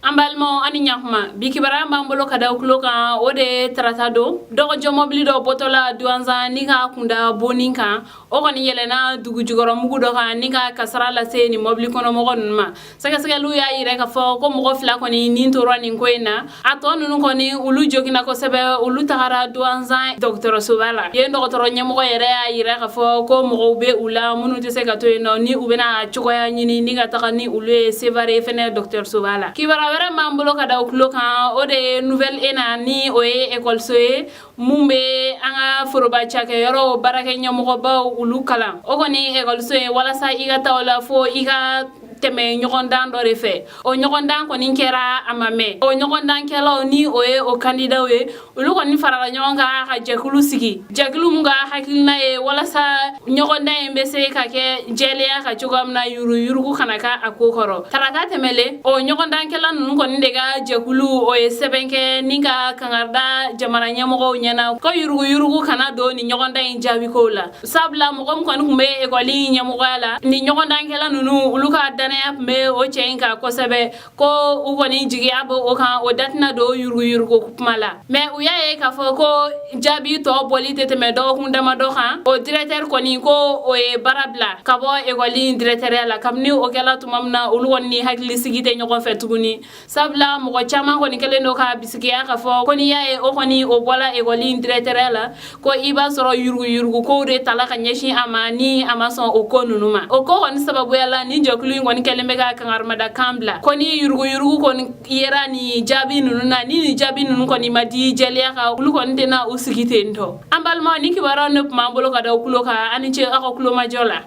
An balimaw, ani ɲakuma. Bi kibaruya b'an bolo ka da tulo kan, o de ye tarata don, dɔgɔjɔ mɔbili dɔ bɔtɔla Duwanzan ni ka kunda Boni kan, o kɔni yɛlɛnna dugu jukɔrɔmugu dɔ kan ni ka kasara lase nin mɔbili kɔnɔmɔgɔ ninnu ma. Sɛgɛsɛgɛliw y'a yira k'a fɔ ko mɔgɔ fila kɔni nin tora nin ko in na. A tɔ ninnu kɔni, olu jogina kosɛbɛ, olu tagara Duwanzan dɔgɔtɔrɔsoba la. Yen dɔgɔtɔrɔ ɲɛmɔgɔ yɛrɛ y'a yira k'a fɔ ko mɔgɔw bɛ u la minnu tɛ se ka to yen nɔ, ni u bɛna cogoya ɲini ni ka taga ni olu ye Sevare fɛnɛ dɔgɔtɔrɔsoba la. Kibaruya wɛrɛ b'an bolo ka da u tulo kan, o de ye Nouvelle ENA, ni o ye ekɔliso ye mun bɛ an ka foroba cakɛyɔrɔw baarakɛ ɲɛmɔgɔbaw olu kalan. O kɔni ekɔliso ye, walasa i ka taa o la, fo i ka tɛmɛ ɲɔgɔndan dɔ de fɛ. O ɲɔgɔndan kɔni kɛra a ma mɛn. O ɲɔgɔndankɛlaw, ni o ye o kandidaw ye, olu kɔni farala ɲɔgɔn kan ka jɛkulu sigi, jɛkulu mun ka hakilina ye walasa ɲɔgɔndan in bɛ se ka kɛ jɛlenya ka cogoya min na, yuruguyurugu kana kɛ a ko kɔrɔ. Tarata tɛmɛlen, o ɲɔgɔndankɛla ninnu kɔni de ka jɛkulu, o ye sɛbɛn kɛ ni ka kangarida jamana ɲɛmɔgɔw ɲɛna ko yuruguyurugu kana don ni ɲɔgɔndan in jaabikow la, sabula mɔgɔ min kɔni tun bɛ ekɔli ɲɛmɔgɔya la, ni ɲɔgɔndankɛla ninnu olu ka danaya tun bɛ o cɛ in kan kosɛbɛ, ko u kɔni jigiya bɛ o kan, o da tɛna don yuruguyurugu kuma la. Mais u y'a ye k'a fɔ ko jaabi tɔ bɔli tɛ tɛmɛ dɔgɔkun damadɔ kan, o directeur kɔni, ko o ye baara bila ka bɔ ekɔli directeurya la. Kabini o kɛla tuma min na, olu kɔni ni hakilisigi tɛ ɲɔgɔn fɛ tuguni, sabula mɔgɔ caman kɔni kɛlen don ka bisigiya k'a fɔ ko n'i y'a ye o kɔni o bɔla ekɔli directeurya la, ko i b'a sɔrɔ yuruguyurugu kow de tala ka ɲɛsin a ma, ni a ma sɔn o ko ninnu ma. O ko kɔni sababuya la, ni jɛkulu in kɔni kɛlen bɛ ka kangarimada kan bila ko ni yuruguyurugu kɔni yera ni jaabi ninnu na, ni nin jaabi ninnu kɔni ma di jɛlenya kan, olu kɔni tɛna u sigi ten tɔ. An balimaw, ni kibaruyaw ne tun b'an bolo ka da u tulo kan. Aw ni ce aw ka kulomajɔ la.